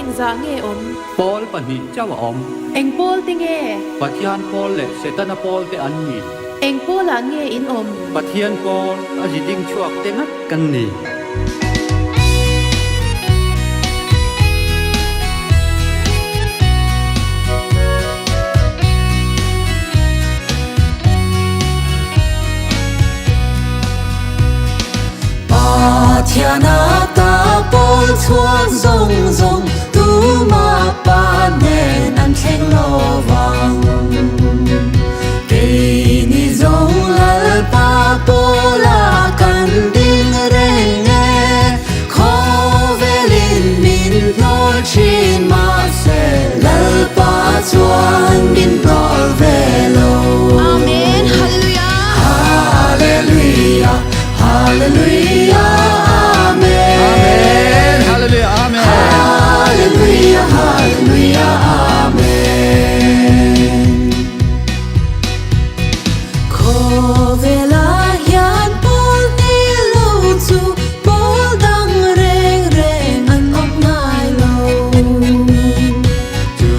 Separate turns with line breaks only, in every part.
engzah nge awm?
Pawl pahnih chauh a awm.
Eng pawl te nge?
Pathian pawl leh Setana pawl te an ni.
Eng pawlah nge in awm?
Pathian pawl a zi ding chhuak te ngat kan ni.
Pathian ata pawl chhuak zawng zawng tuma pa hnen an thleng lo vang. Keini zawng Lalpa pawla kan ding reng e, khawvelin min hnawl thin mahse Lalpa chuan min hnawl ve lo.
Amen Hallelujah.
Hallelujah, Hallelujah, Amen.
Amen Hallelujah Amen.
Hallelujah, Hallelujah, Amen.
Khawvelah hian pawl ni lo chu pawl dang reng reng an awm ngai lo.
Chu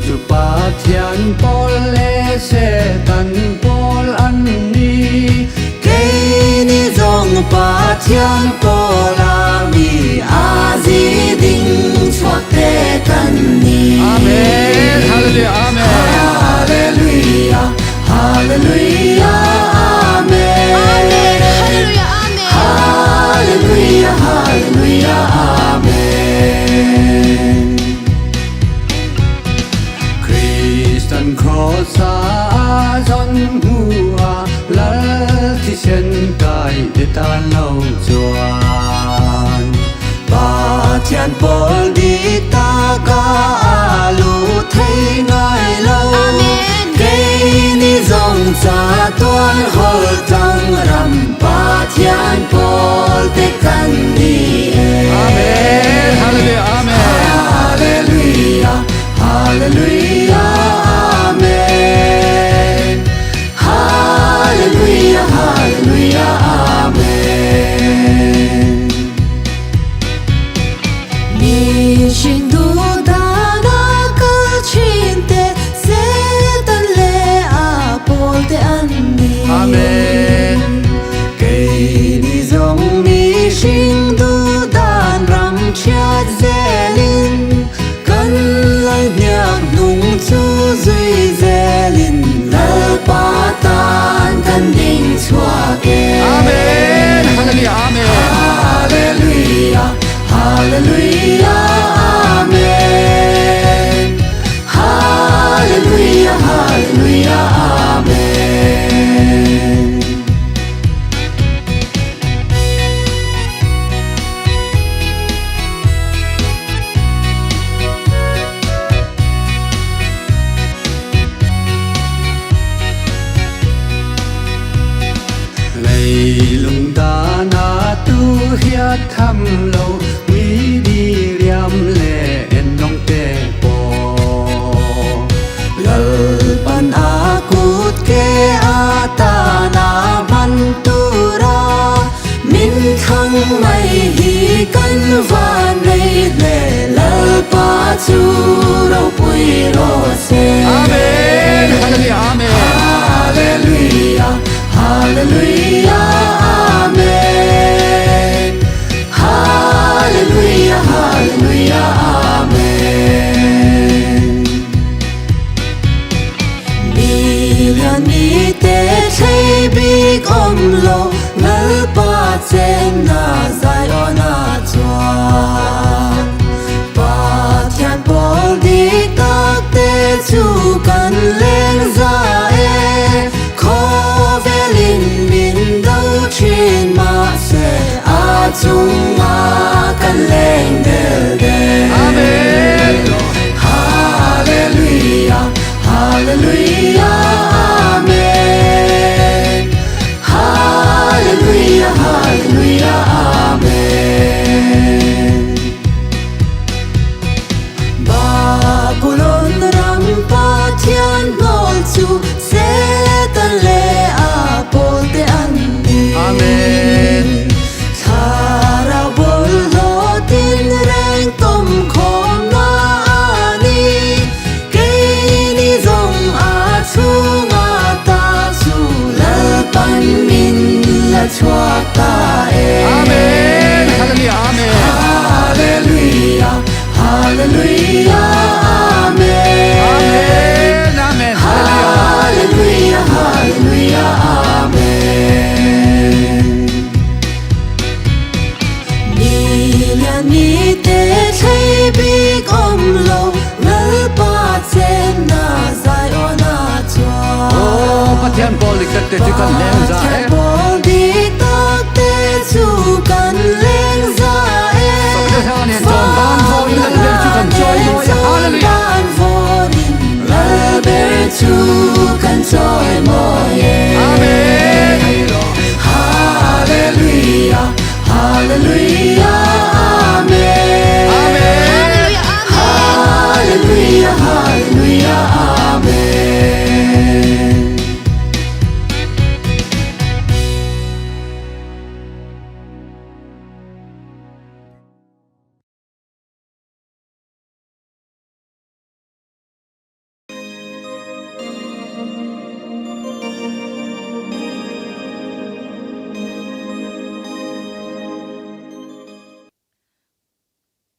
chu Pathian pawl leh Setan pawl an ni.
Keini zawng Pathian pawla mi a zi ding chhuak te kan ni.
Amen Hallelujah Amen.
Hallelujah, Hallelujah, Amen.
Amen Hallelujah Amen.
Hallelujah, Hallelujah, Amen.
Kristan kraws a zawn hmu a Lal thisen kai te tan lo chuan.
Pathian pawl dik taka a lu thei ngai lo.
Amen.
Keini zawng chatuan hawl tlang ram Pathian pawl te kan ni e.
Amen Hallelujah Amen.
Hallelujah, Hallelujah, Amen. Hallelujah, Hallelujah, Amen.
Mihring duh dana kal thin te Setan leh a pawl te an ni.
Amen.
Keini zawng mihring duh dan ram thiat zelin kan lal hniak hnung chu zui zelin Lalpa tan kan ding chhuak e.
Amen Hallelujah Amen.
Hallelujah, Hallelujah, Amen. Hallelujah, Hallelujah, Amen.
Leilung dana tu hiat tham lo mi diriam leh ennawng te pawh.
Lalpan a kut ke atana hman tura min thlang mai hi kan van nei hle Lalpa chu ropui rawh se.
Amen Hallelujah Amen.
Hallelujah, Hallelujah, Amen. Hallelujah, Hallelujah, Amen. Milian mi te thlei bik awm lo Lalpa chenna Zion a chuan. Pathian pawl dik tak te chu kan leng za e. Khawvelin min do thin mahse a chunga kan leng del del.
Amen.
Hallelujah, Hallelujah, Amen. Hallelujah, Hallelujah, Amen.
Babulon ram Pathian hnawl chu Setan leh a pawl te an ni.
Amen.
Thlarau bawlhhlawh tin reng tawm khawmna.
chhuak ta e.
Amen! Hallelujah! Amen!
Hallelujah! Hallelujah! Amen!
Amen! Amen! Hallelujah!
Hallelujah! Hallelujah! Amen!
Mi lian mi te thlei bik awm lo Lalpa chenna Zion ah chuan.
Aw Pathian pawl dik tak te chu kan leng za e.
Pathian pawl dik tak te chu kan leng za e.
Fakna hla nen chuan van vawin Lalber chu kan chawi mawi a. Hallelujah.
Van vawin
Lalber chu kan chawi mawi e.
Amen.
Hallelujah, Hallelujah, Amen.
Amen.
Hallelujah, Amen.
Hallelujah, Hallelujah, Amen.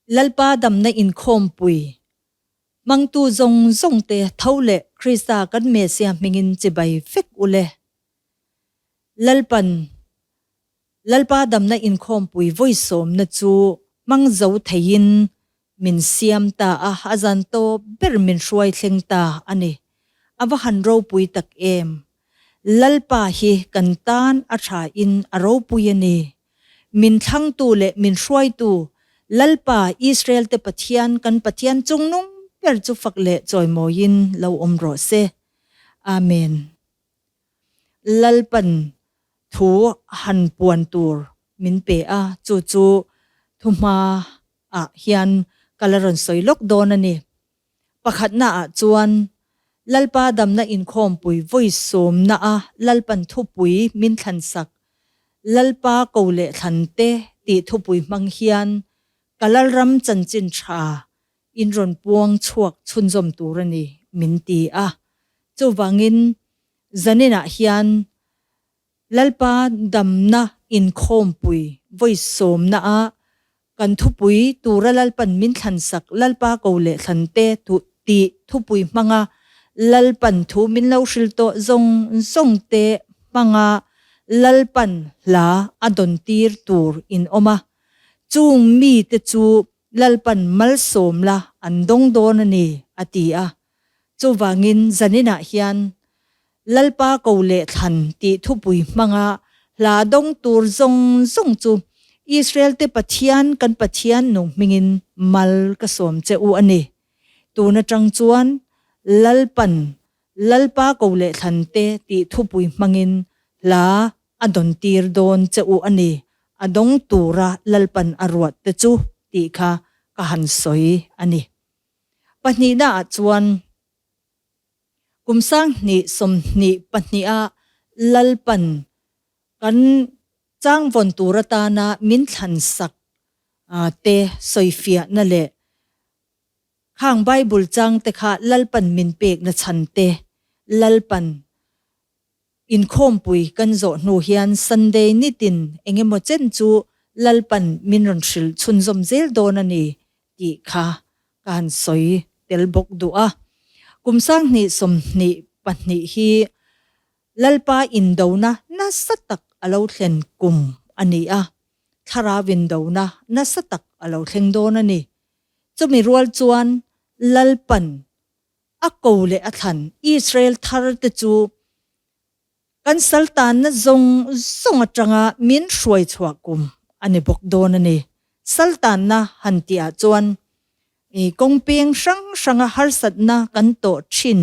Lalpa damna inkhawmpui hmangtu zawng zawngte tho leh Krista kan Messiah hmingin chibai vek u le. Lalpan Lalpa damna inkhawmpui vawisawmna chu hmang zo theiin min siam ta a, a zan tawp ber min hruai thleng ta a ni. A va han ropui tak em! Lalpa hi kan tan a tha in a ropui a ni. Min thlangtu leh min hruaitu Lalpa Israel te Pathian kan Pathian chungnung ber chu fak leh chawimawiin lo awm rawh se. Amen. Lalpan thu han puan tur min pe a, chu chu thuhma ah hian ka la rawn sawi lawk dawn a ni. Pakhatna ah chuan Lalpa damna inkhawmpui vawi sawmna a Lalpan thupui min thlansak Lalpa ko leh thlan te tih thupui hmang hian ka Lalram chanchin tha in rawn puang chhuak chhunzawm tur a ni min ti a. Chuvangin zaninah hian Lalpa damna inkhawmpui vawi sawmna ah kan thupui tura Lalpan min thlansak Lalpa ko leh thlan te tih thupui hmanga Lalpan thu min lo hril tawh zawng zawng te hmanga Lalpan hla a dawn tir tur in awm a. Chung mite chu Lalpan malsawm la an dawng dawn a ni, a ti a. Chuvangin zaninah hian Lalpa ko leh thlan tih thupui hmanga hla dawng tur zawng zawng chu Israel-te Pathian kan Pathian nung hmingin mal ka sawm che u a ni. Tun atang chuan Lalpan Lalpa ko leh thlan te tih thupui hmangin hla a dawn tir dawn che u a ni, a dawng tura Lalpan a ruat te chu tih kha ka han sawi a ni. Pahnihna ah chuan kum 2022 a Lalpan kan changvawn tur atana min thlan sak te sawifiahna leh khang Bible chang te kha Lalpan min pekna chhan te Lalpan Inkhawmpui kan zawh hnu hian Sunday nitin engemaw chen chu Lalpan min rawn hrilh chhunzawm zel dawn a ni tih kha ka han sawi tel bawk duh a. Kum 2022 hi Lalpa indona nasa tak a lo thlen kum a ni a, thlarau indona nasa tak a lo thleng dawn a ni. Chumi rual chuan Lalpan A ko leh a thlan Israel thar te chu kan saltanna zawng zawng atanga min hruai chhuah kum a ni bawk dawn a ni. Saltanna han tihah chuan i kawngpeng hrang hranga harsatna kan tawh thin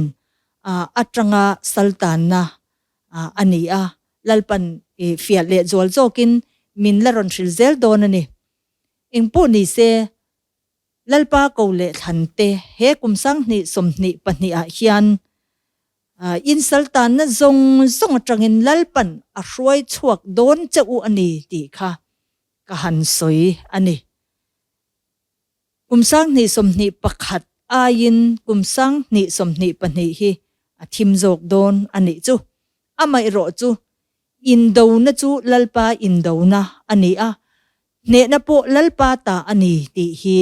atanga saltanna a ni a, Lalpan i fiah leh zual zawkin min la rawn hril zel dawn a ni. Engpawh ni se Lalpa ko leh thlan te he kum 2022 ah hian insaltanna zawng zawng atangin Lalpan a hruai chhuak dawn che u a ni tih kha ka han sawi a ni. Kum 2021 aiin kum 2022 hi a thim zawk dawn a nih chu. Amaherawhchu. Indona chu Lalpa indona a ni a, hnehna pawh Lalpa ta a ni tih hi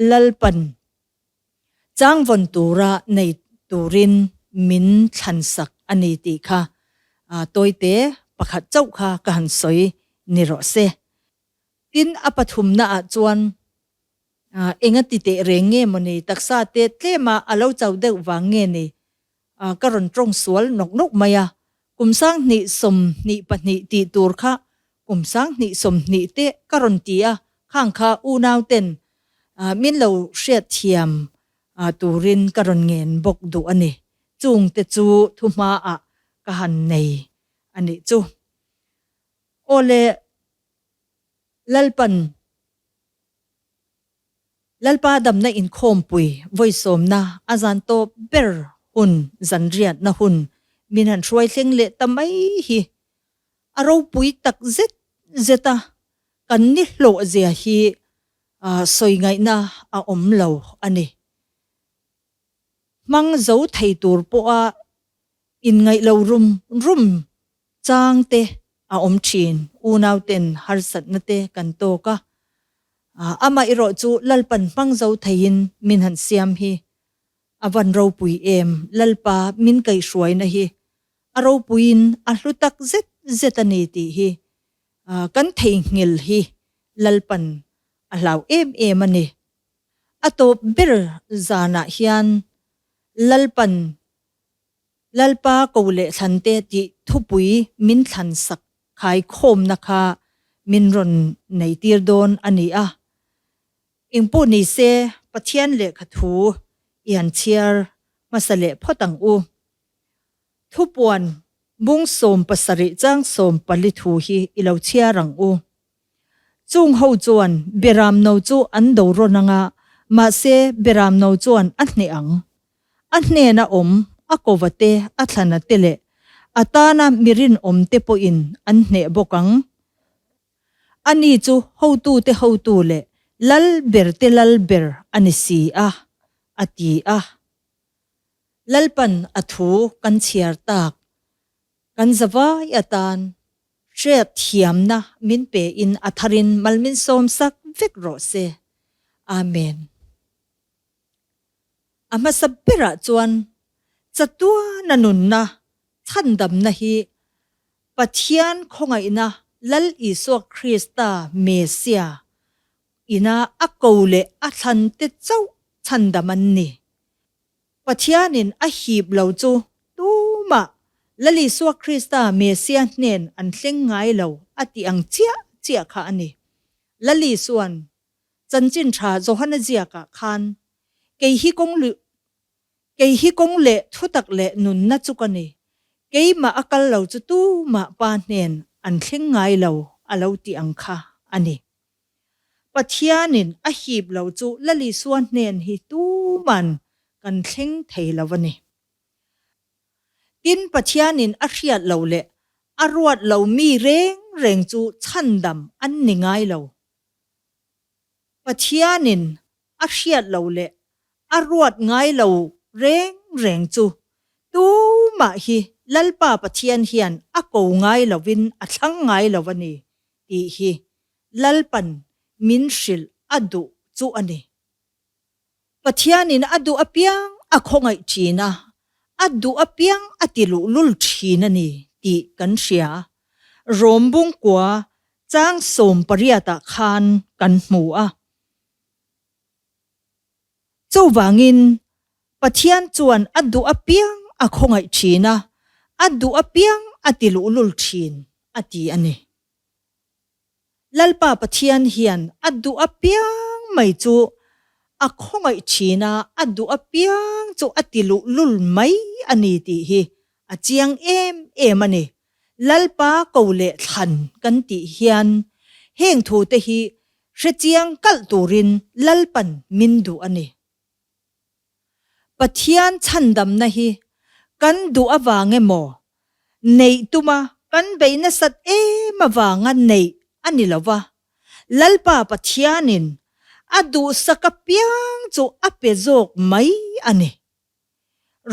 Lalpan changvawn tura nei turin min thlansak a ni tih kha tawite pakhat chauh kha ka han sawi ni rawh se. Tin, a pathumnaah chuan enga ti teh reng nge maw ni, taksa te tlema a lo chau deuh vang nge ni, ka rawn tawng sual nawk nawk mai a, kum 2022 tih tur kha kum 2020 te ka rawn ti a, khang kha unau ten min lo hriat thiam turin ka rawn ngen bawk duh a ni. Chung te chu thuhmaah ka han nei a nih chu. Awle Lalpan Lalpa damna inkhawmpui vawisawmna a zan tawp ber hun zanriatna hun min han hruai thleng leh ta mai hi a ropui tak zet zet a, kan ni hlawh zia hi sawi ngaihna a awm lo a ni. Hmang zo thei tur pawha inngaih lo rum rum Chang te a awm thin, unau ten harsatna te kan tawk a, amah erawh chu Lalpan hmang zo theiin min han siam hi a van ropui em, Lalpa min kaihhruaina hi a ropuiin a hlu tak zet zet a ni tih hi kan theihnghilh hi Lalpan a hlau em em a ni. A tawp ber zanah hian Lalpan Lalpa ko leh thlante tih thupui min thlan sak khai khawmna kha min rawn nei tir dawn a ni a. Engpawh ni se Pathian lehkha thu i han chhiar hmasa leh phawt ang u. Thupuan bung 17 chang 14 thu hi i lo chhiar ang u. Chung ho chuan Beram no chu an do rawn ang a, mahse Beram no chuan a hneh ang. A hnena awm, a kova te, a thlana te leh a tana mi rinawm te pawhin an hneh bawk ang. Ani chu hotute hotu leh lal ber te lal ber a ni si a, a ti a. Lalpan a thu kan chhiar tak, kan zavai atan hriat thiamna min pe in a tharin mal min sawmsak vek rawh se. Amen. A hmasa berah chuan chatuana nunna chhandamna hi Pathian khawngaihna Lal Isua Krista Mesia ina a ko leh a thlante chauh chhandam an ni. Pathianin a hip lo chu tumah Lal Isua Krista Mesia hnen an thleng ngai lo a tih ang chiah chiah kha a ni. Lal Isua'n Chanchin tha Johana ziakah khan, Kei hi kawng kei hi kawng leh thutak leh nunna chu ka ni, keimah a kal lo chu tumah Pa hnen an thleng ngai lo a lo ti ang kha a ni. Pathianin a hip lo chu Lal Isua hnen hi tuman kan thleng thei lo a ni. Tin, Pathianin a hriat lo leh a ruat lo mi reng reng chu chhandam an ni ngai lo. Pathianin a hriat lo leh a ruat ngai lo reng reng chu tumah hi Lalpa Pathian hian a ko ngai lovin a thlang ngai lo a ni tih hi Lalpan min hrilh a duh chu a ni. Pathianin a duh apiang a khawngaih thin a, a duh apiang a ti luhlul thin a ni tih kan hria. Rom bungkua chang 18 ah khan kan hmu a. Chuvangin Pathian chuan a duh apiang a khawngaih thin a, a duh apiang a ti luhlul thin a ti a ni. Lalpa Pathian hian a duh apiang mai chu a khawngaih thin a, a duh apiang chu a ti luhlul mai a ni tih hi a chiang em em a ni. Lalpa ko leh thlan kan tih hian heng thute hi hrechiang kalh turin Lalpan min duh a ni. Pathian chhandamna hi kan duh avang emaw, neih tuma kan beih nasat em avanga neih a ni lo va, Lalpa Pathianin a duhsak apiang chu a pe zawk mai a ni.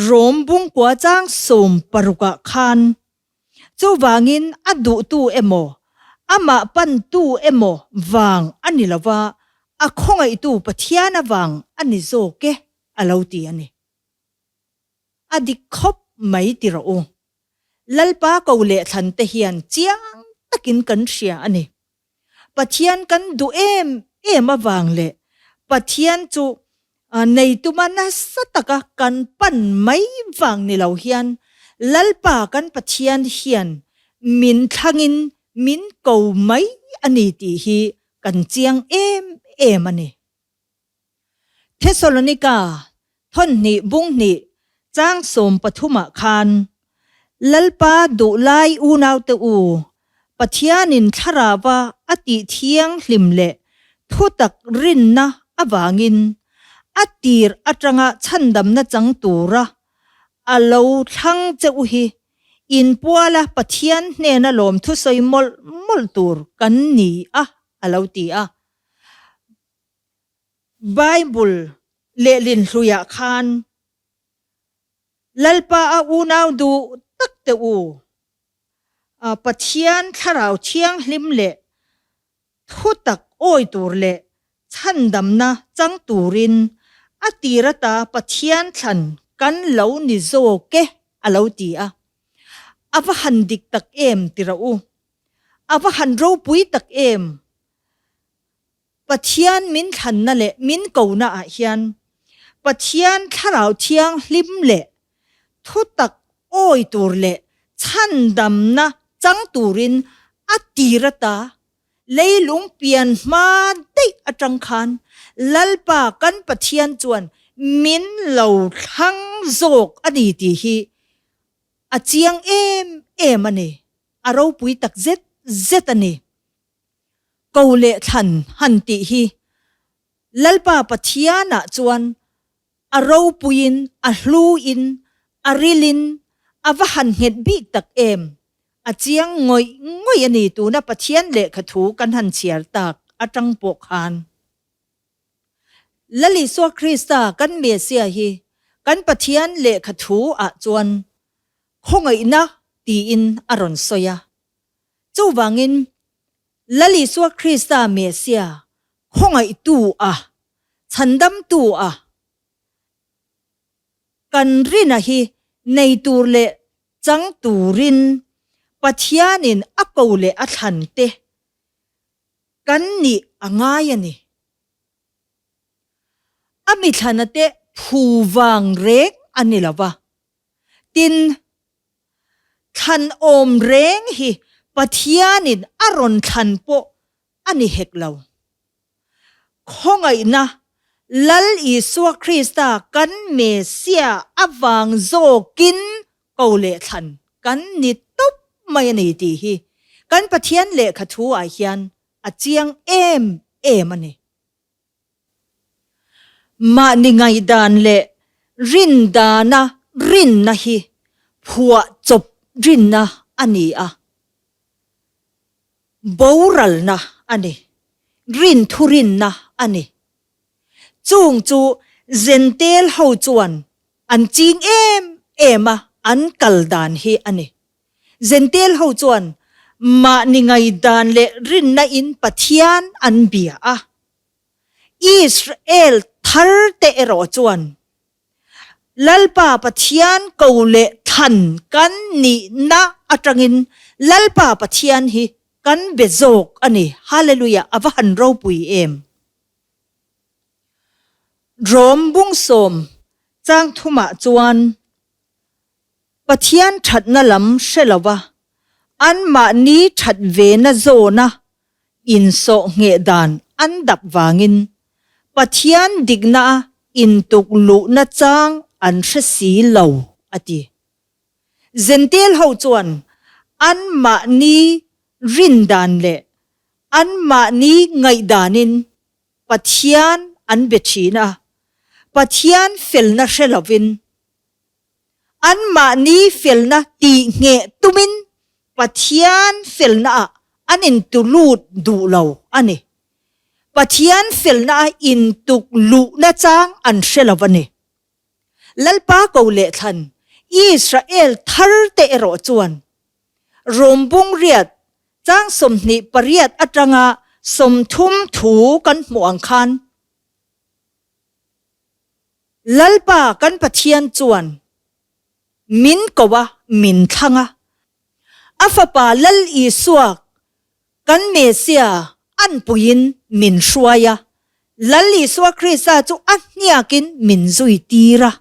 Rom bungkua chang 16 ah khan. Chuvangin a duhtu emaw, amah pantu emaw vang a ni lo va, a khawngaihtu Pathian avang a ni zawk e, a lo ti a ni. A dik khawp mai ti rawh u. Lalpa ko leh thlan te hian chiang takin kan hria a ni. Pathian kan duh em em avang leh Pathian chu neituma nasa taka kan pan mai vang ni lo hian Lalpa kan Pathian hian min thlangin min ko mai a ni tih hi kan chiang em em a ni. Thesalonika thawnhnih bunghnih chang 13 ah khan, Lalpa duhlai unaute u, Pathianin thlarava a tih thianghlim leh thutak rinna avangin a tir atanga chhandamna chang tura a lo thlang che u hi inpuala Pathian hnena lawmthu sawi mawlh mawlh tur kan ni a, a lo ti a. Bible lehlin hluiah khan Lalpa a unau duh tak te u, Pathian thlarau thianghlim leh thutak awi tur leh chhandamna chang turin a tir ata Pathian thlan kan lo ni zawk e a lo ti a. A va han dik tak em ti rawh u. A va han ropui tak em. Pathian min thlanna leh min kona ah hian Pathian thlarau thianghlim leh thutak awi tur leh chhandamna chang turin a tir ata leilung pian hma daih atang khan Lalpa kan Pathian chuan min lo thlang zawk a ni tih hi a chiang em em a ni, a ropui tak zet zet a ni. Ko leh thlan han tih hi Lalpa Pathianah chuan a ropuiin, a hluin, a rilin a va han nghet bik tak em! A chiang ngawih ngawih a ni tuna Pathian lehkha thu kan han chhiar tak atang pawh khan. Lal Isua Krista kan Messiah hi kan Pathian lehkha thu ah chuan khawngaihna tiin a rawn sawi a. Chuvangin, Lal Isua Krista Messia khawngaihtu a, chhandamtu a kan rina hi nei tur leh chang turin Pathianin a ko leh a thlan te kan nih a ngai a ni. A mithlana te phu vang reng a ni lo va. Tin, thlan awm reng hi Pathianin a rawn thlan pawh a ni hek lo. Khawngaihna Lal Isua Krista kan Messiah avang zawkin ko leh thlan kan ni tawp mai a ni tih hi kan Pathian lehkha thu ah hian a chiang em em a ni. Mahni ngaihdan leh rindana rinna hi phuah chawp rinna a ni a, boralna a ni, rinthu rinna a ni. Chung chu Zentel ho chuan an ching em em a, an kal dan hi a ni. Zentel ho chuan mahni ngaihdan leh rinna in Pathian an bia a. Israel thar te erawh chuan Lalpa Pathian ko leh thlan kan nihna atangin Lalpa Pathian hi kan be zawk a ni. Hallelujah a va han ropui em. Rom bungsawm chang thumah chuan Pathian thatna lam hre lova anmahni that vena zawna insawh ngheh dan an dap vangin Pathian dikna a intuk luhna chang an hre si lo, a ti. Zentel ho chuan anmahni rin dan leh anmahni ngaihdanin Pathian an be thin a, Pathian felna hre lovin Anmahni felna tih ngheh tumin Pathian felnaah an intulut duh lo a ni. Pathian felna a intuk luhna chang an hre lo a ni. Lalpa ko leh thlan Israel thar te erawh chuan. Rom bung riat chang 28 atanga 30 thu kan hmuh ang khan Lalpa kan Pathian chuan min ko a, min thlang a. A Fapa Lal Isua kan Messiah anpuiin min hruai a, Lal Isua Krista chu a hniakin min zui tir a.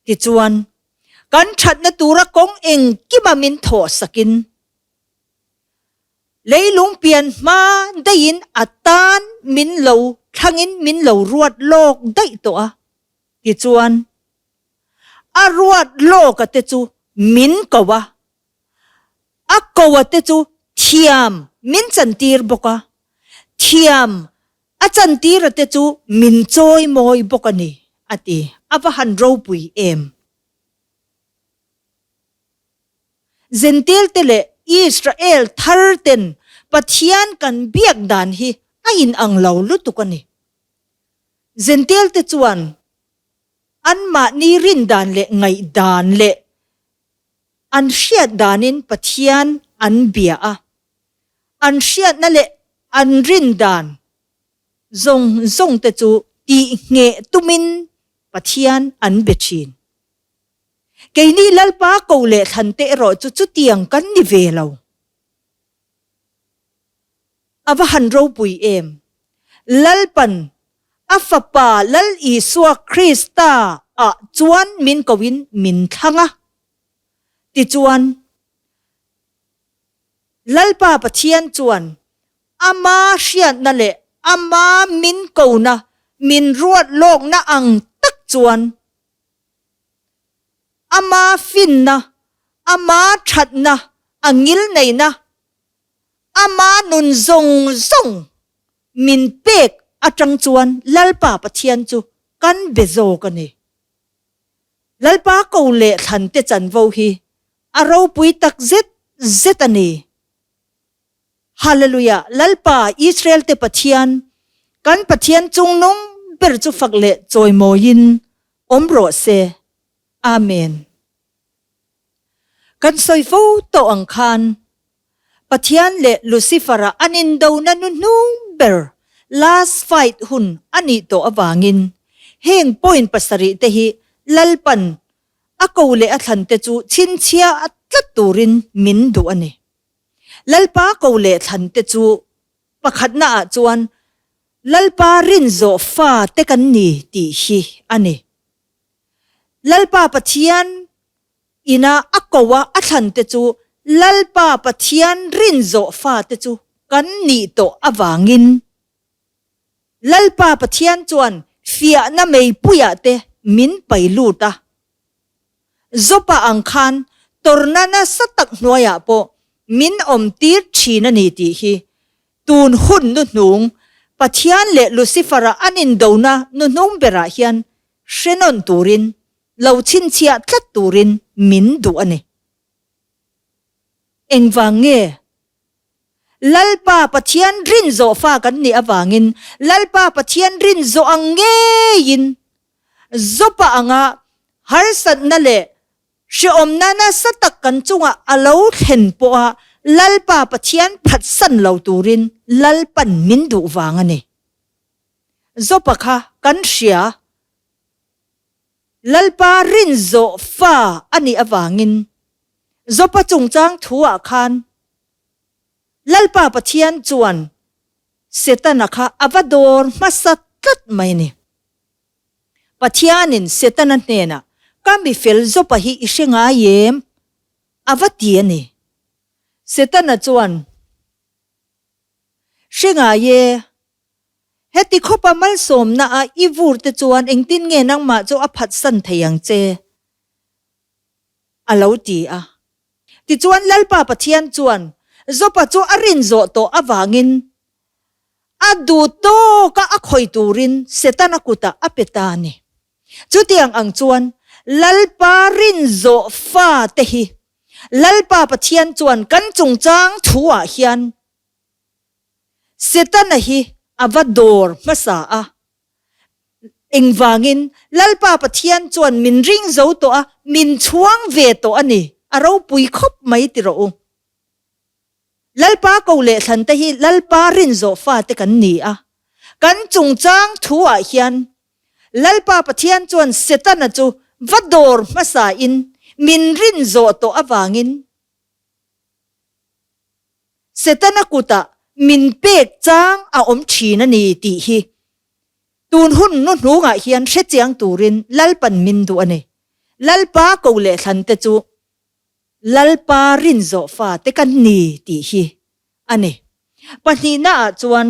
Tichuan, kan thatna tura kawng engkima min thawh sakin, leilung pian hma daihin a tan min lo thlangin min lo ruat lawk daih tawh a. Tichuan, a ruat lawka te chu min ko a, a ko a te chu thiam min chantir bawk a, thiam A chantira te chu min chawi mawi bawk a ni, a ti. A va han ropui em! Zentil te leh Israel thar ten Pathian kan biak dan hi a inang lo lutuk a ni. Zentil te chuan anmahni rin dan leh ngaihdan leh an hriat danin Pathian an bia a. An hriatna leh an rin dan zawng zawng te chu tih ngheh tumin Pathian an be thin. Keini Lalpa ko leh thlan te erawh chu chutiang kan ni ve lo. A va han ropui em! Lalpan a Fapa Lal Isua Krista ah chuan min koin min thlang a. Tichuan. Lalpa Pathian chuan ama hriatna leh ama min kona, min ruat lawkna ang tak chuan ama finna, ama thatna, a ngilneihna, ama nun zawng zawng min pek atang chuan Lalpa Pathian chu kan be zawk a ni. Lalpa ko leh thlante chanvo hi A ropui tak zet zet a ni. Hallelujah! Lalpa, Israel te Pathian, kan Pathian chungnung ber chu fak leh chawimawiin awm rawh se. Amen. Kan sawi fo tawh ang khan, Pathian leh Lucifer-a an indona nuhnung ber, last fight hun a nih tawh avangin, heng point pasarih te hi Lalpan A ko leh a thlan te chu chhinchhia a tlat turin min duh a ni. Lalpa ko leh thlan te chu pakhatna ah chuan Lalpa rinzawh fa te kan ni tih hi a ni. Lalpa Pathian ina a ko a a thlan te chu Lalpa Pathian rinzawh fa te chu kan nih tawh avangin Lalpa Pathian chuan fiahna meipuiah te min pai lut a. Jopa ang khan tawrhna nasa tak hnuaiah pawh min awm tir thin a ni tih hi tun hun nuhnung Pathian leh Lucifer-a an indona nuhnung berah hian hre nawn turin, lo chhinchhiah tlat turin min duh a ni. Engvang nge? Lalpa Pathian rin zawh fa kan nih avangin Lalpa Pathian rin zawh ang ngeiin Jopa anga harsatna leh hrehawmna nasa tak kan chungah a lo thlen pawha Lalpa Pathian phatsan lo turin Lalpan min duh vang a ni. Jopa kha kan hria. Lalpa rin zawh fa a nih avangin Jopa chungchang thu-ah khan Lalpa Pathian chuan Setana kha a va dawr hmasa tlat mai a ni. Pathianin Setana hnenah, Ka mi fel Jopa hi i hre ngai em? a va ti a ni. Setana chuan, Hre ngai e, Heti khawpa malsawmna a i vur te chuan engtin nge nangmah chu a phatsan thei ang che? a lo ti a. Tichuan Lalpa Pathian chuan Jopa chu a rin zawh tawh avangin a duh tawka a khawi turin Setana kutah a pe ta a ni. Chutiang ang chuan Lalpa rin zawh fa te hi Lalpa Pathian chuan kan chungchang thu-ah hian Setana hi a va dawr hmasa a, engvangin Lalpa Pathian chuan min ring zo tawh a, min chhuang ve tawh a ni. a ropui khawp mai ti rawh u. Lalpa ko leh thlan te hi Lalpa rinzawh fate kan ni a, kan chungchang thu ah hian Lalpa Pathian chuan Setana chu va dawr hmasa in min rinzawh tawh avangin Setana kutah min pek chang a awm thin a ni tih hi tun hun hnuhnungah hian hrechiang turin Lalpan min duh a ni. Lalpa ko leh thlan te chu Lalpa rinzawh fate kan ni tih hi a ni. Pahnihnaah chuan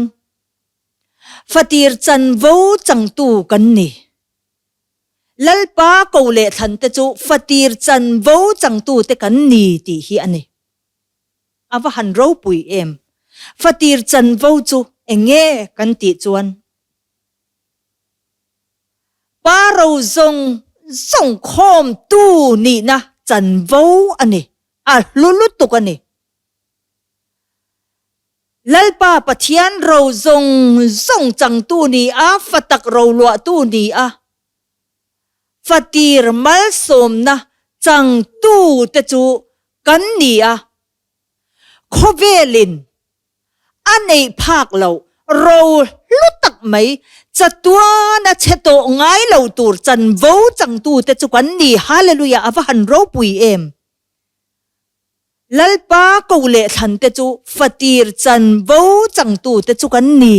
fatir chanvo changtu kan ni. Lalpa ko leh thlante chu fatir chanvo changtute kan ni tih hi a ni. A va han ropui em! Fatir chanvo chu eng nge kan tih chuan Pa ro zawng zawng khawmtu nihna chanvo a ni, a hlu lutuk a ni. Lalpa Pathian ro zawng zawng changtu ni a, fa tak ro luahtu ni a, fatir malsawmna changtu te chu kan ni a, khawvelin A neih phak loh ro hlu tak mai, chatuana chhe tawh ngai lo tur chanvo changtute chu kan ni. Hallelujah! A va han ropui em! Lalpa ko leh thlante chu fatir chanvo changtute chu kan ni.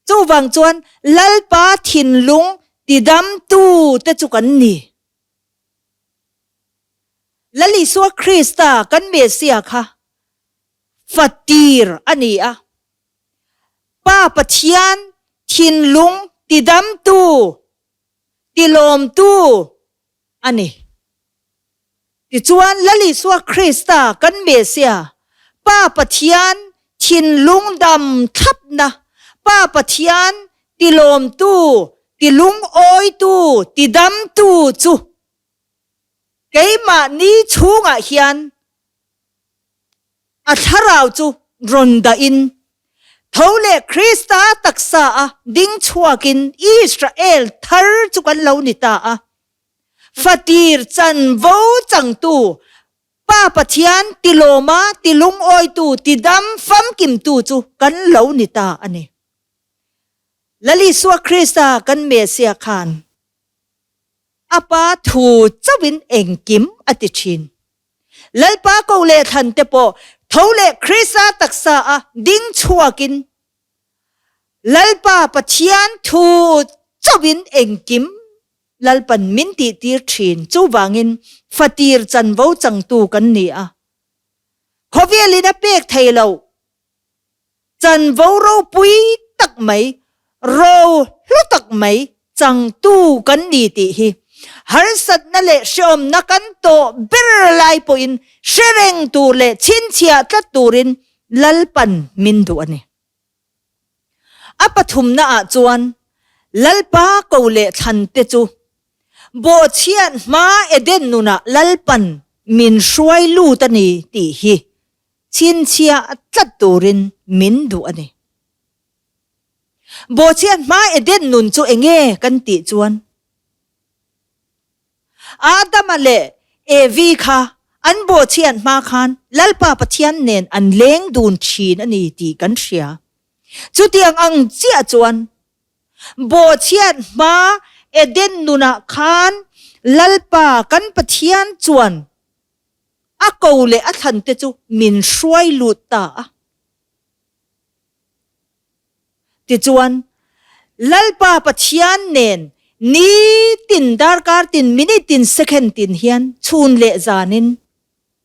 Chuvang chuan Lalpa thinlung tidamtute chu kan ni. Lal Isua Krista kan Messiah kha fatir a ni a, Pa Pathian thinlung tidamtu, tilawmtu a ni. Tichuan Lal Isua Krista kan Messiah, Pa Pathian thinlung dam thlapna, Pa Pathian tilawmtu, tilungawitu, tidamtu chu Keimahni chhungah hian a thlarau chu rawn dahin, tho leh Krista taksa a ding chhuakin Israel thar chu kan lo ni ta a. Fatir chanvo changtu, Pa Pathian tilawma tilungawitu, tidam famkimtu chu kan lo ni ta a ni. Lal Isua Krista kan Messiah khan A pa thu chauhin engkim a ti thin. Lalpa ko leh thlan te pawh tho leh Krista taksa a ding chhuakin Lalpa Pathian thu chauhin engkim Lalpan min tihtir thin. Chuvangin fatir chanvo changtu kan ni a. Khawvelin a pek thei lo. Chanvo ropui tak mai, ro hlu tak mai changtu kan ni tih hi harsatna leh hreawmna kan tawh ber lai pawhin hre reng tur leh chhinchhiah tlat turin Lalpan min duh a ni. A pathumna ah chuan Lalpa ko leh thlan te chu bawhchhiat hma Eden nunah Lalpan min hruai lut a ni tih hi Chhinchhiah tlat turin min duh a ni. Bawhchhiat hma Eden nun chu enge kan tih chuan Adama leh Evi kha an bawhchhiat hma khan Lalpa Pathian nen an leng dun thin a ni tih kan hria. Chutiang ang chiah chuan bawhchhiat hma Eden nunah khan Lalpa kan Pathian chuan A ko leh a thlan te chu min hruai lut ta a. Tichuan, Lalpa Pathian nen nitin, darkar tin, minute tin, second tin hian chhun leh zanin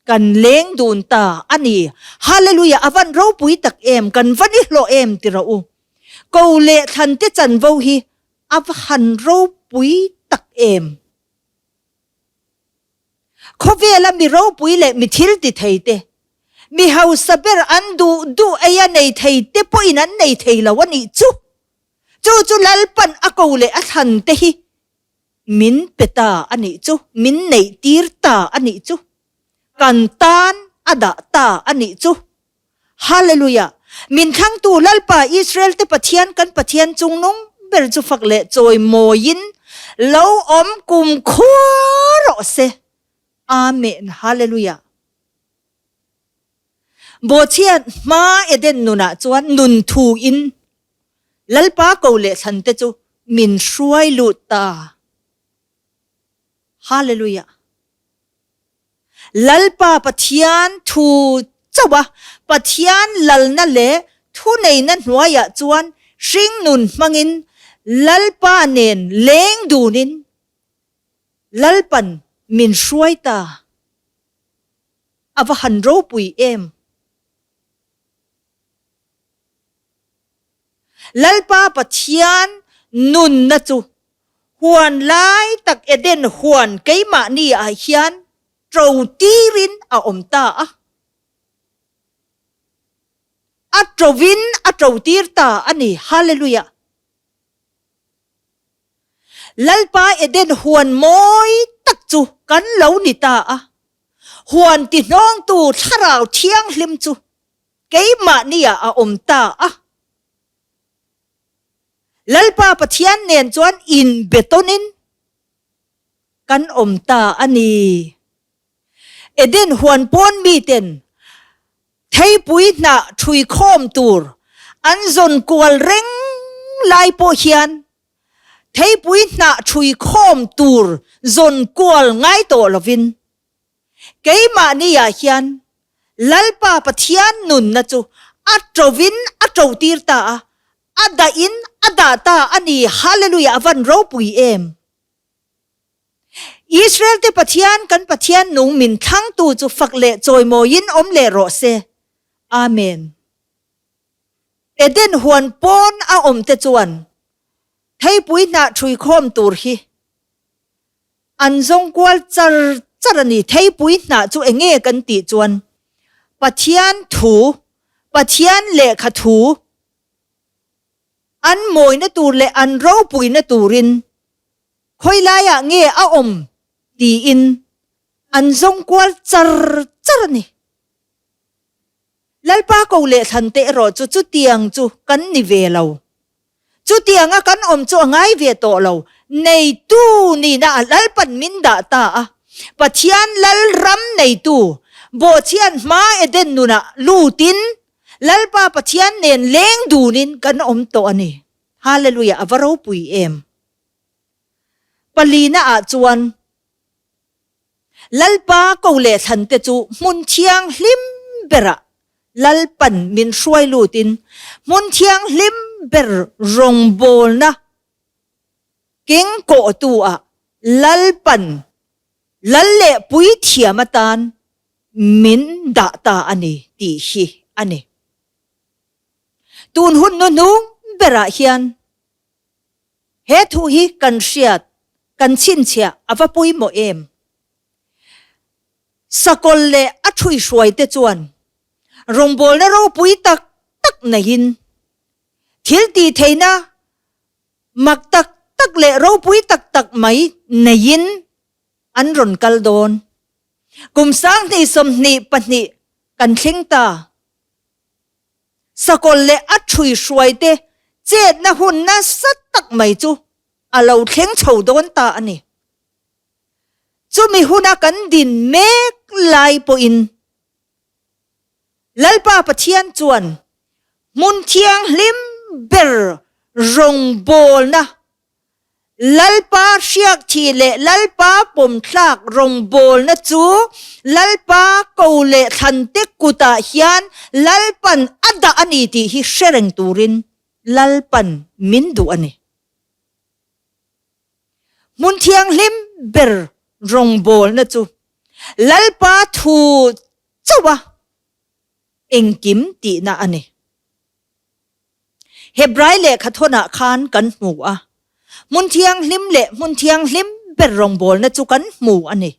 kan leng dun ta a ni. Hallelujah! A van ropui tak em, kan va ni hlawh em ti rawh u. Ko leh thlan te chanvo hi a va han ropui tak em. Khawvela mi ropui leh mi thil ti thei te, mi hausa ber an duh duh ei a nei thei te pawhin an nei thei lo a nih chu. Chu chu Lalpan a ko leh a thlan te hi min pe ta a nih chu, min neih tir ta a nih chu, kan tan a dah ta a nih chu. Hallelujah! Min thlangtu Lalpa Israel te Pathian kan Pathian chungnung ber chu fak leh chawimawiin lo awm kum khua rawh se. Amen Hallelujah. Bawhchhiat hma Eden nunah chuan nun thu in Lalpa ko leh thlan te chu min hruai lut ta. Hallelujah. Lalpa Pathian thu chauh a, Pathian lalna leh thuneihna hnuaiah chuan hringnun hmangin Lalpa nen leng dunin Lalpan min hruai ta. A va han ropui em! Lalpa Pathian nunna chu huan lai tak Eden huan keimahni ah hian ṭo tirin a awm ta a. A ṭovin a ṭo tir ta a ni. Hallelujah! Lalpa Eden huan mawi tak chu kan lo ni ta a. Huan tihnawngtu Thlarau Thianghlim chu keimahniah a awm ta a. Lalpa Pathian nen chuan inbe tawnin kan awm ta a ni. Eden huan pawn miten theipui hnah ṭhui khawm tur an zawn kual reng lai pawh hian theipui hnah ṭhui khawm tur zawn kual ngai tawh lovin Keimahniah hian Lalpa Pathian nunna chu a ṭovin a ṭo tir ta a, a dahin a dah ta a ni. Hallelujah! A van ropui em! Israel-te Pathian, kan Pathian nung min thlangtu chu fak leh chawimawiin awm leh rawh se. Amen. Eden huan pawn a awmte chuan theipui hnah ṭhuikhawm tur hi An zawng kual char char a ni. Theipui hnah chu eng nge kan tih chuan Pathian thu, Pathian lehkha thu an mawina tur leh an ropuina turin khawi laiah nge a awm tiin an zawng kual char char a ni. Lalpa ko leh thlan te erawh chu chutiang chu kan ni ve lo. Chutianga kan awm chu a ngai ve tawh lo. Neitu nihna a Lalpan min dah ta a. Pathian Lal ram neitu, Bawhchhian hma Eden nunah lutin Lalpa Pathian nen leng dunin kan awm tawh a ni. Hallelujah, a va ropui em! Palina ah chuan Lalpa ko leh thlan te chu hmun thianghlim berah Lalpan min hruai lutin hmun thianghlim ber rawngbawlna keng kawhtu ah Lalpan Lal leh Puithiam atan min dah ta a ni tih hi a ni. Tun hun hnuhnung berah hian He thu hi kan hriat, kan chhinchhiah a va pawimawh em? Sakawlh leh a ṭhuihruaite chuan rawngbawlna ropui tak tak neihin thil tih theihna mak tak tak leh ropui tak tak mai neihin an rawn kal dawn. Kum 2022 kan thleng ta. Sakawlh leh a ṭhuihruaite chetna hun nasa tak mai chu a lo thleng chho dawn ta a ni. Chumi huna kan din mek lai pawhin Lalpa Pathian chuan hmun thianghlim ber rawngbawlna Lalpa hriak thih leh Lalpa pawmthlak rawngbawlna chu Lalpa ko leh thlante kutah hian Lalpan a dah a ni tih hi hre reng turin Lalpan min duh a ni. Hmun thianghlim ber rawngbawlna chu Lalpa thu chauh a engkim tihna a ni. Hebrai lehkha thawnah khan kan hmu a, hmun thianghlim leh hmun thianghlim ber rawngbawlna chu kan hmu a ni.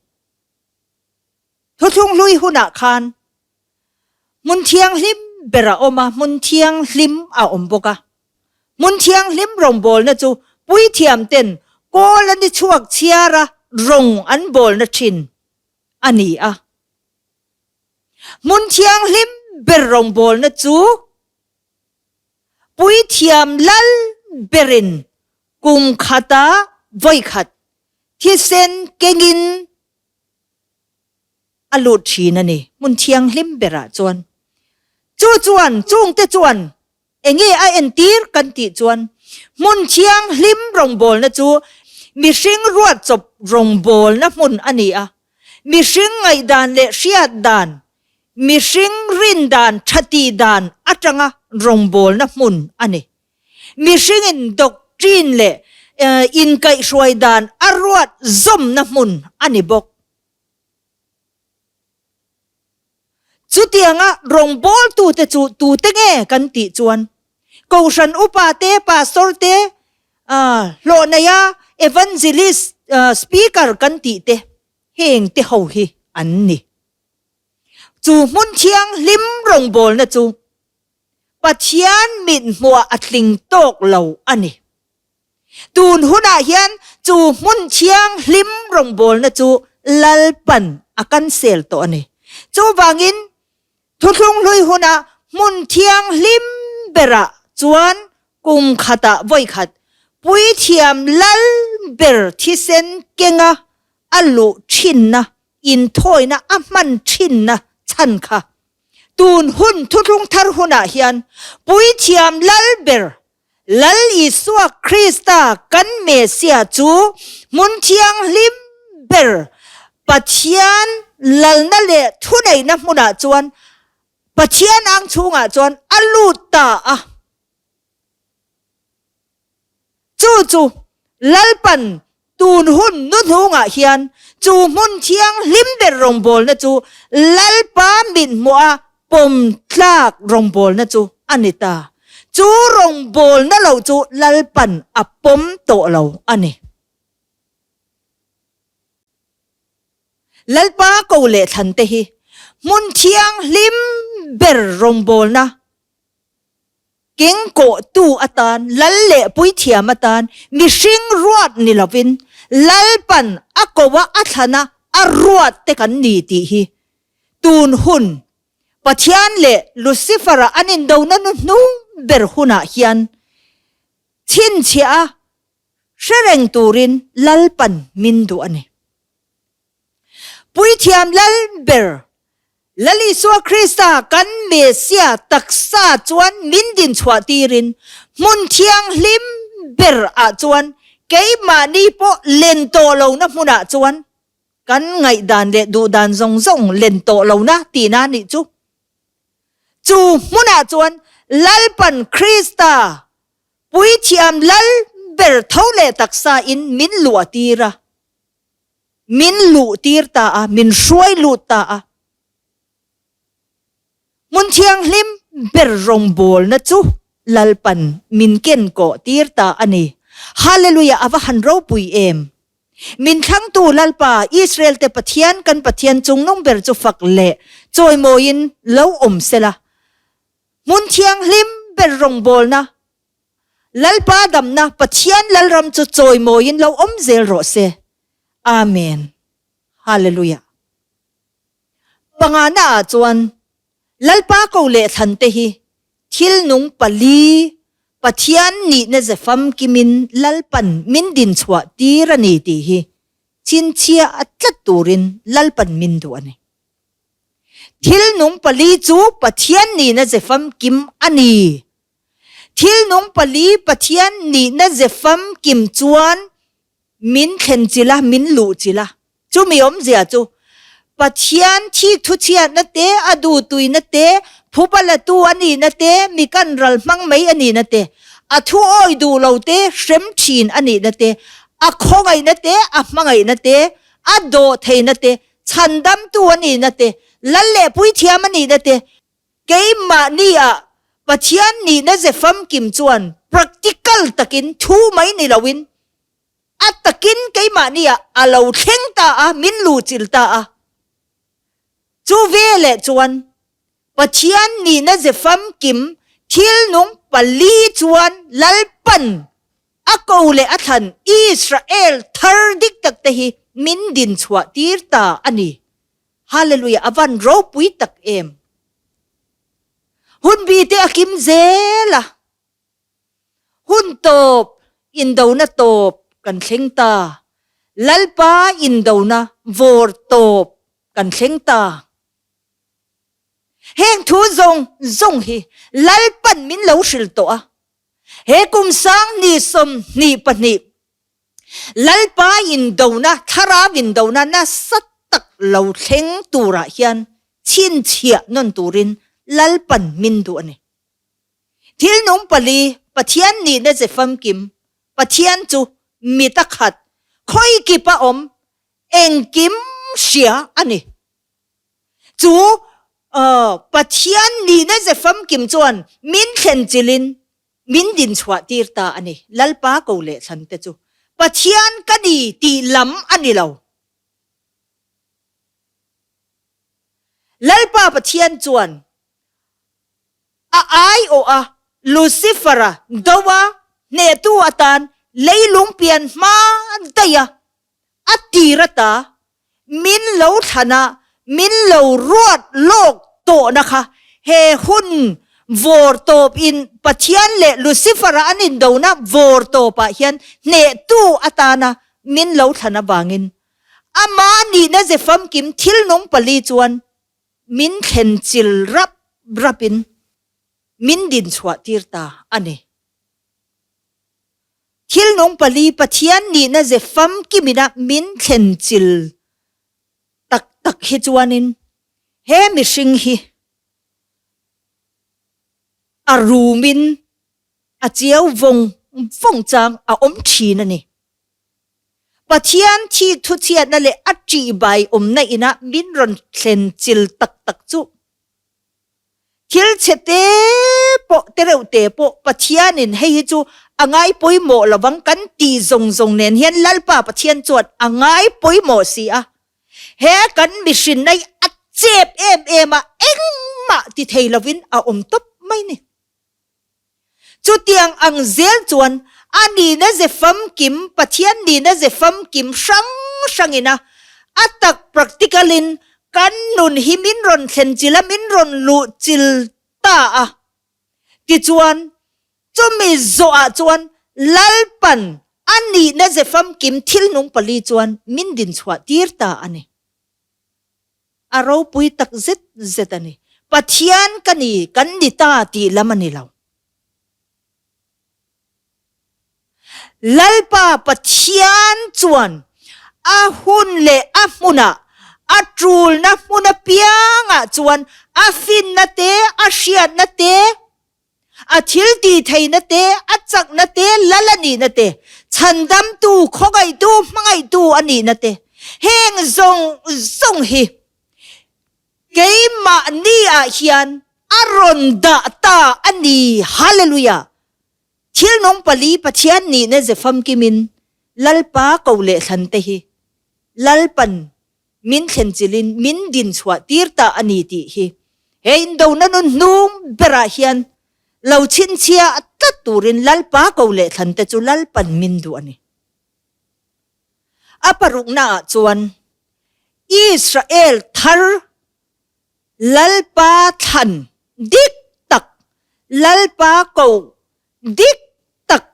Thuthlung hlui hunah khan hmun thianghlim ber a awm a, hmun thianghlim a awm bawk a. Hmun thianghlim rawngbawlna chu puithiam ten kawl a ni chhuak chhiara rawng an bawlna thin a ni a. Hmun thianghlim ber rawngbawlna chu Puithiam lal berin kum khata vawikhat thisen kengin. a lut thin a ni, hmun thianghlim berah chuan. Chu chuan chungte chuan enge a entir kan tih chuan hmun thianghlim rawngbawlna chu mihring ruat chawp rawngbawlna hmun a ni a, mihring ngaihdan leh hriat dan, mihring rin dan tha tih dan atanga rawngbawlna hmun a ni. Mihringin doctrine leh inkaihhruai dan a ruat zawmna hmun a ni bawk. Chutianga rawngbawltute chu tute nge kan tih chuan Kohhran upa te, pastor te, hlawh neia evangelist, speaker kan tih te heng te ho hi an ni. Chu hmun thianghlim rawngbawlna chu Pathian mit hmuah a tling tawk lo a ni. Tun hunah hian chu hmun thianghlim rawngbawlna chu Lalpan a cancel tawh a ni. Chuvangin Thuthlung hlui huna hmun thianghlim berah chuan kum khatah vawikhat Puithiam Lal ber thisen kenga a luh thinna, inthawina a hman thinna chhan kha tun hun Thuthlung thar hunah hian Puithiam Lal ber Lal Isua Krista kan Messiah chu hmun thianghlim ber Pathian lalna leh thuneihna hmunah chuan Pathian ang chhungah chuan a lut ta a. Chu chu Lalpan tun hun nuhnungah hian chu hmun thianghlim ber rawngbawlna chu Lalpa mithmuha pawm tlak rawngbawlna chu a ni ta. Chu rawngbawlna lo chu Lalpan a pawm tawh lo a ni. Lalpa ko leh thlante hi hmun thianghlim ber rawngbawlna Keng kawhtu atan, lal leh puithiam atan, mihring ruat ni lovin, Lalpan a koa a thlana a ruat te kan ni tih hi tun hun Pathian leh Lucifer-a an indona nu hnung ber hunah hian chhinchhiah a hre reng turin Lalpan min duh a ni. Puithiam lal ber Lal Isua Krista kan Messiah taksa chuan min din chhuah tirin hmun thianghlim ber ah chuan keimahni pawh len tawh lohna hmunah chuan kan ngaihdan leh duhdan zawng zawng len tawh lohna tihna a nih chu. Chu hmunah chuan Lalpan Krista Puithiam Lal ber tho leh taksa in min luah tir a. Min luh tir ta a, min hruai lut ta a. Hmun thianghlim ber rawngbawlna chu Lalpan min ken kawh tir ta a ni. Hallelujah a va han ropui em! Min thlangtu Lalpa, Israel te Pathian, kan Pathian chungnung ber chu fak leh chawimawiin lo awm sela. Hmun thianghlim ber rawngbawlna Lalpa damna Pathian Lalram chu chawimawiin lo awm zel rawh se. Amen. Hallelujah. Pangana ah chuan Lalpa ko leh thlan te hi thil nung pali Pathian nihna ze famkimin Lalpan min din chhuah tir a ni tih hi chhinchhia a tlat turin Lalpan min duh a ni. Thil nung pali chu Pathian nihna ze famkim a ni. Thil nung pali Pathian nihna ze famkim chuan min thlen chilh a, min luh chilh a. Chumi awmzia chu Pathian thik thuchhiatna te, a duhtuina te, phupa latu a nihna te, mi kan ral hmang mai a nihna te, a thu awi duh lo te, hrem thin a nihna te, a khawngaihna te, a hmangaihna te, a dawhtheihna te, chhandamtu a nihna te, lal leh puithiam a nihna te, Keimahnia Pathian nihna ze famkim chuan practical takin thu mai ni loin a takin keimahnia a lo thleng ta a, min luhchilh ta a. Chu veleh chuan Pathian nihna ze famkim thil nung pali chuan Lalpan a ko leh a thlan Israel thar dik tak te hi min din chhuah tir ta a ni. Hallelujah a van ropui tak em. Hun bi te a kim zel a. Hun tawp indona tawp kan thleng ta. Lalpa indona vawr tawp. kan thleng ta. Heng thu zawng zawng hi Lalpan min lo hrilh tawh a. He kum sang ni 22 Lalpa indona, thlarau indona nasa tak lo thleng turah hian chhinchhiah nawn turin Lalpan min duh a ni. Thil nung pali, Pathian nihna ze famkim, Pathian chu mit a khat, khawi kip a awm, engkim hria a ni. Chu Pathian nihna ze famkim chuan min thlen chilhin min din chhuah tir ta a ni. Lalpa ko leh thlan te chu Pathian ka ni tih lam a ni lo. Lalpa Pathian chuan a aiawh a Lucifer-a do a hnehtu atan leilung pian hma daih a a tir ata min lo thlan a, min lo ruat lawk tawhna kha he hun vawr tawp in Pathian leh Lucifer-a an indona vawr tawpah hian hnehtu atana min lo thlan avangin amah nihna ze famkim thil nung pali chuan min thlen chil rap rapin min din chhuah tir ta a ni. Thil nung pali Pathian nihna ze famkimina min thlen chil tak tak hi chuanin he mihring hi a rumin a chiau vawng vawng chang a awm thin a ni. Pathian thik thuchhiatna leh a ṭihbai awmna inah min rawn thlen chil tak tak chu Thil chhe te pawh, te reuh te pawh Pathianin hei hi chu a ngai pawimawh lovang kan tih zawng zawng nen hian Lalpa Pathian chuan a ngai pawimawh si a. He kan mihrinna hi a chep em em a, engmah ti thei lovin a awm tawp mai ni. Chutiang ang zel chuan a nihna ze famkim, Pathian nihna ze famkim hrang hrangin a, a tak practical in kan nun hi min rawn thlen chil a, min rawn luh chil ta a. Tichuan, chumi zawhah chuan Lalpan a nihna ze famkim thil nung pali chuan min dinchhuah tir ta a ni. A ropui tak zet zet a ni. Pathian ka ni, kan ni ta tih lam a ni lo. Lalpa Pathian chuan a hun leh a hmunah, a tulna hmun apiangah chuan a finna te, a hriatna te, A thil tih theihna te, a chakna te, lal a nihna te, chhandamtu, khawngaihtu, hmangaihtu a nihna te, heng zawng zawng hi keimahni ah hian a rawn dah ta a ni. Hallelujah! Thil nung pali Pathian nihna ze famkimin Lalpa ko leh thlan te hi Lalpan min thlen chilin min din chhuah tir ta a ni tih hi he indona nun hnung berah hian lo chhinchhiah tlat turin Lalpa ko leh thlan te chu Lalpan min duh a ni. A paruknaah chuan Israel thar Lalpa thlan dik tak, Lalpa ko dik tak,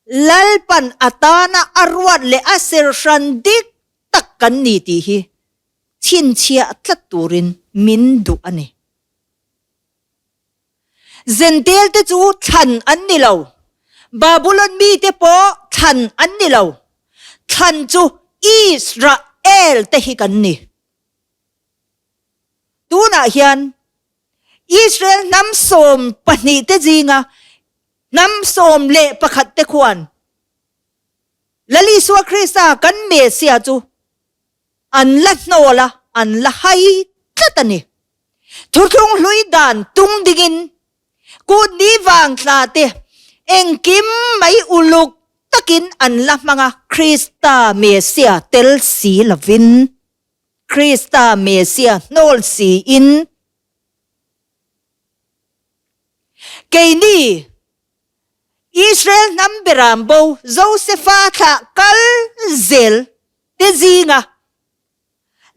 Lalpan atana a ruat leh a serhran dik tak kan ni tih hi chhinchhiah tlat turin min duh a ni. Zentel te chu thlan an ni lo, Babulon mite pawh thlan an ni lo, thlan chu Israel te hi kan ni. Tunah hian Israel hnam 12 te zinga hnam 11 te khuan Lal Isua Krista kan Messiah chu an la hnawl a, an la hai tlat a ni. Thuthlung hlui dan tung dingin kut ni vang tla te engkim mai uluk takin an la hmang a, Krista Messiah tel si lovin, Krista Messiah hnawl siin keini Israel hnam beram bo Josefa thlah kal zel te zinga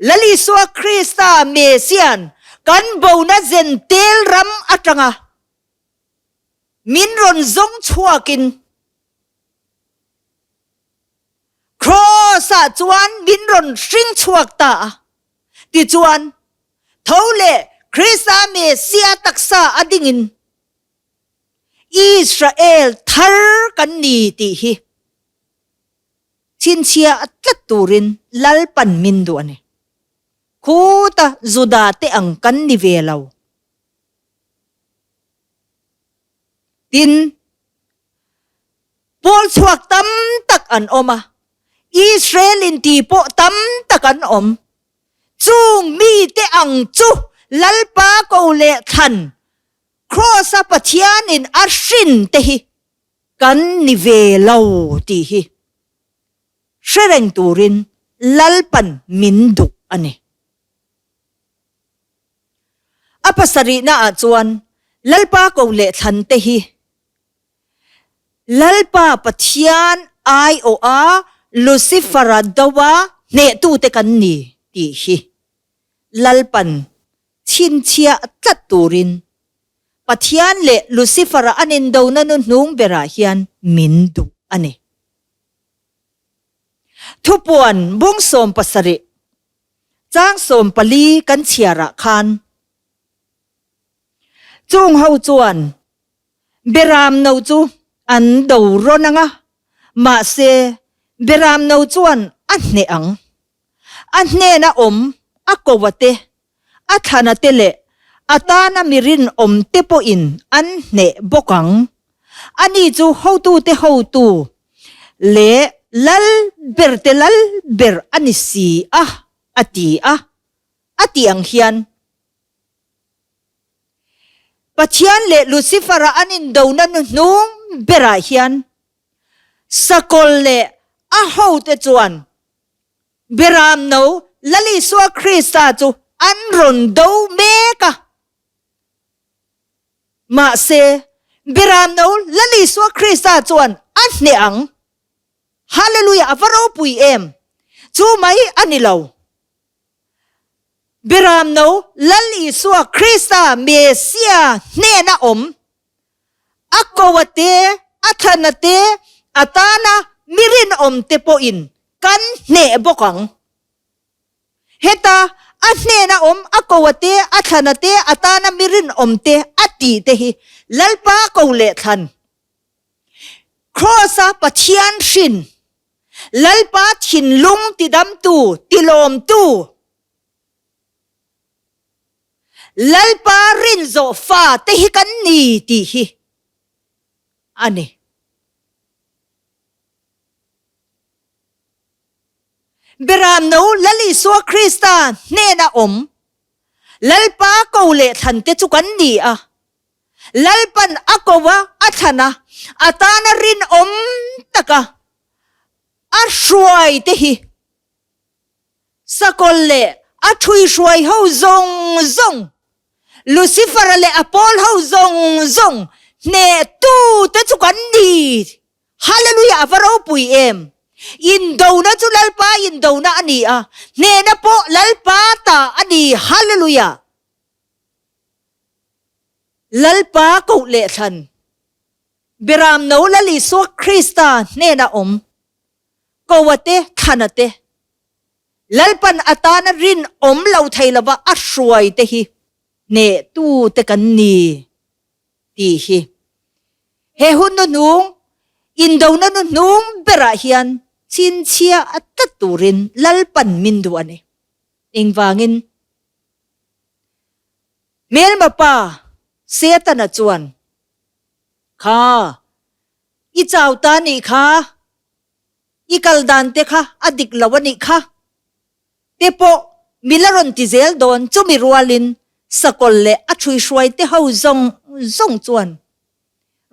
Lal Isua Krista Messian kan bona Zentel ram atanga min rawn zawng chhuakin Kraws-ah chuan min rawn hring chhuak ta a. Tichuan, tho leh Krista Messia taksa a dingin Israel thar kan ni tih hi chhinchhiah tlat turin Lalpan min duh a ni. Khuta Juda te ang kan ni ve lo. Tin, pawl chhuak tam tak an awm a, Israel inti pawh tam tak an awm. Chung mite ang chu Lalpa ko leh thlan Kraws-a Pathianin a hrin te hi kan ni ve lo tih hi hre reng turin Lalpan min duh a ni. A pasarihna ah chuan Lalpa ko leh thlan te hi Lalpa Pathian aiawha Lucifer-a doa hnehtute kan ni tih hi Lalpan chhinchhiah tlat turin Pathian leh Lucifer-a an indona nu hnung berah hian min duh a ni. Thupuan bung 70 chang 14 kan chhiarah khan chung ho chuan Beram no chu an do rawn ang a, mahse Beram no chuan a hneh ang. A hnena awm a ko a te, a thlan a te leh a tana mi rinawm te pawhin an hneh bawk ang. Ani chu hotute hotu leh lal berte lal ber a ni si a, a ti a, a tih ang hian. Pathian leh Lucifer-a an indona hnuhnung berah hian Sakawlh leh a hote chuan Beramno Lal Isua Krista chu an rawn do mek a. Mahse, Beramno Lal Isua Krista chuan a hneh ang. Hallelujah! A va ropui em! Chu mai a ni lo. Beramno Lal Isua Krista Messia hnena awm, a ko a te, a thlan a te, a tana mi rinawm te pawhin kan hneh bawk ang. Heta a hnena awm, a ko a te, a thlan a te, a tana mi rinawm te a tih te hi Lalpa ko leh thlan, Kraws-a Pathian hrin, Lalpa thinlung tidamtu, tilawmtu, Lalpa rinzawh fa te hi kan ni tih hi a ni. Beramno Lal Isua Krista hnena awm Lalpa ko leh thlan te chu kan ni a. Lalpan a ko a, a thlan a, a tana rinawm taka a hruai te hi Sakawlh leh a ṭhuihruai ho zawng zawng, Lucifer-a leh a pawl ho zawng zawng hnehtu te chu kan ni. Hallelujah! A va ropui em! Indona chu Lalpa indona a ni a, hnehna pawh Lalpa ta a ni. Hallelujah! Lalpa koh leh thlan, Beramno Lal Isua Krista hnena awm, Koa te, Thlana te, Lalpan atana rinawm lo thei lova a hruai te hi hnehtu te kan ni tih hi he hun hnuhnung, indona hnuhnung berah hian chhinchhia a tlat turin Lalpan min duh a ni. Engvangin? Hmelma pa Setana chuan, Kha, i chau ta nih kha, i kal dan te kha a dik lo a nih kha te pawh mi la rawn ti zel dawn chumi rualin Sakawlh leh a ṭhuihruai te ho zawng zawng chuan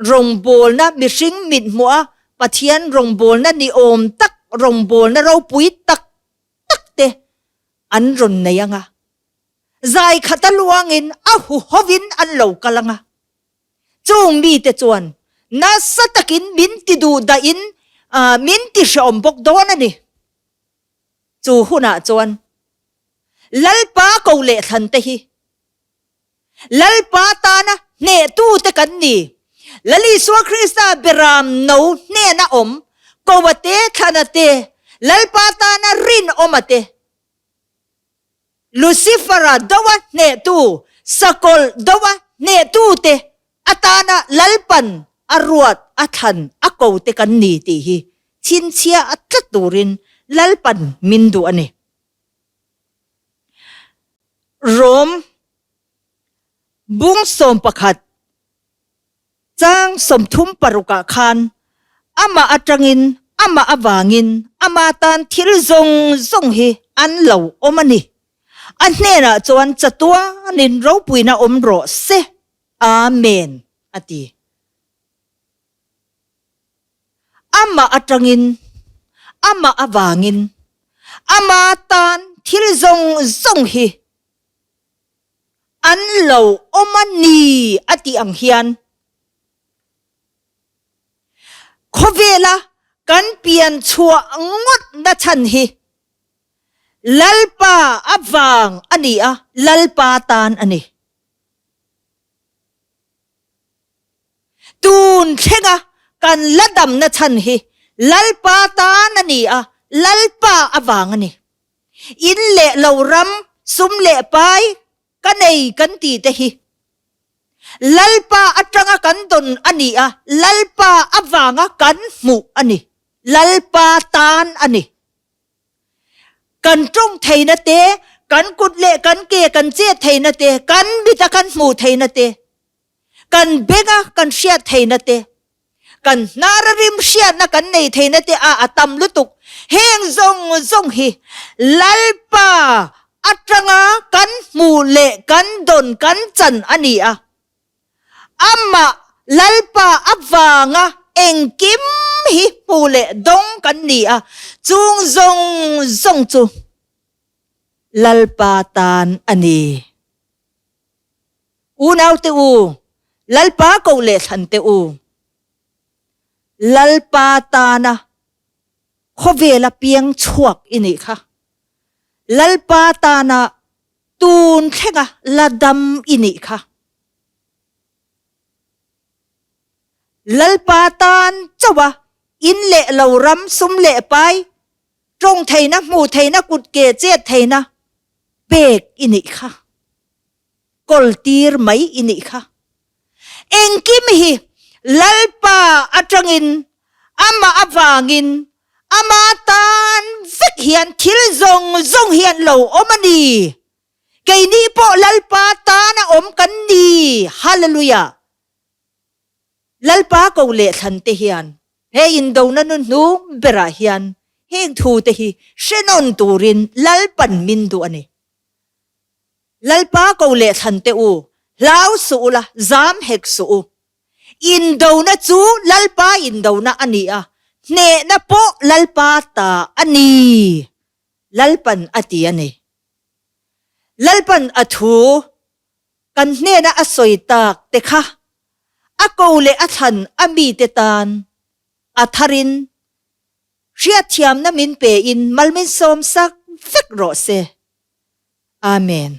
rawngbawlna mihring mit hmuh a Pathian rawngbawlna ni awm tak rawngbawlna ropui tak tak te an rawn nei ang a, zai khat a luangin a huhovin an lo kal ang a. Chung mite chuan nasa takin min ti duh dahin min ti hrehawm bawk dawn a ni. Chu hunah chuan Lalpa ko leh thlan te hi Lalpa tana hnehtute kan ni. Lal Isua Krista beram no hnena awm ko a te, thlan a te, Lalpa tana rinawm a te. Lucifer-a doa hnehtu, sakawlh doa hnehtute atana Lalpan a ruat, a thlan, a ko te kan ni tih hi chhinchhia a tlat turin Lalpan min duh a ni. Rom bung 11 chang 36 ah khan amah atangin, amah avangin, ama tan thil zawng zawng hi an lo awm a ni. A hnenah chuan chatuanin ropuina awm rawh se. Amen, a ti. Amah atangin, amah avangin, ama tan thil zawng zawng hi an lo awm a ni a tih ang hian khawvela kan pian chhuah ngawt na chhan hi Lalpa avang a ni a, Lalpa tan a ni. Tun thlenga kan la damna chhan hi Lalpa tan a ni a, Lalpa avang a ni. In leh lo ram, sum leh pai ka nei kan ti te hi Lalpa atanga kan dawn a ni a, Lalpa avanga kan hmuh a ni. Lalpa tan a ni. Kan tawng theihna te, kan kut leh kan ke kan chet theihna te, kan mit a kan hmuh theihna te, kan beng a kan hriat theihna te, kan hnar a rim hriatna kan nei theihna te a a tam lutuk. Heng zawng zawng hi Lalpa atanga kan hmuh leh kan dawn kan chan a ni a. Amah Lalpa avanga engkim hi hmu leh dawng kan ni a, chung zawng zawng chu Lalpa tan a ni. Unaute u, Lalpa koh leh thlan te u, Lalpa tana khawvela piang chhuak i nih kha. Lalpa tana Tun thlenga la dam i nih kha. Lalpa tan chauh a in leh lo ram sum leh pai, tawng theihna, hmuh theihna, kut ke chet theihna pek i nih kha. Kawl tir mai i nih kha. Engkim hi Lalpa atangin amah avangin ama tan vek hian thil zawng zawng hi an lo awm a ni. Keini pawh Lalpa tana awm kan ni. Hallelujah! Lalpa ko leh thlan te hian he indona nu hnung berah hian heng thu te hi hre nawn turin Lalpan min duh a ni. Lalpa ko leh thlan te u, hlau suh ula, zam hek suh u. Indona chu Lalpa indona a ni a, hnehna pawh Lalpa ta a ni, Lalpan a ti a ni. Lalpan a thu kan hnena a sawi tak te kha a ko leh a thlan a mite tan a tharin hriatthiamna min pein mal min sawmsak vek rawh se. Amen.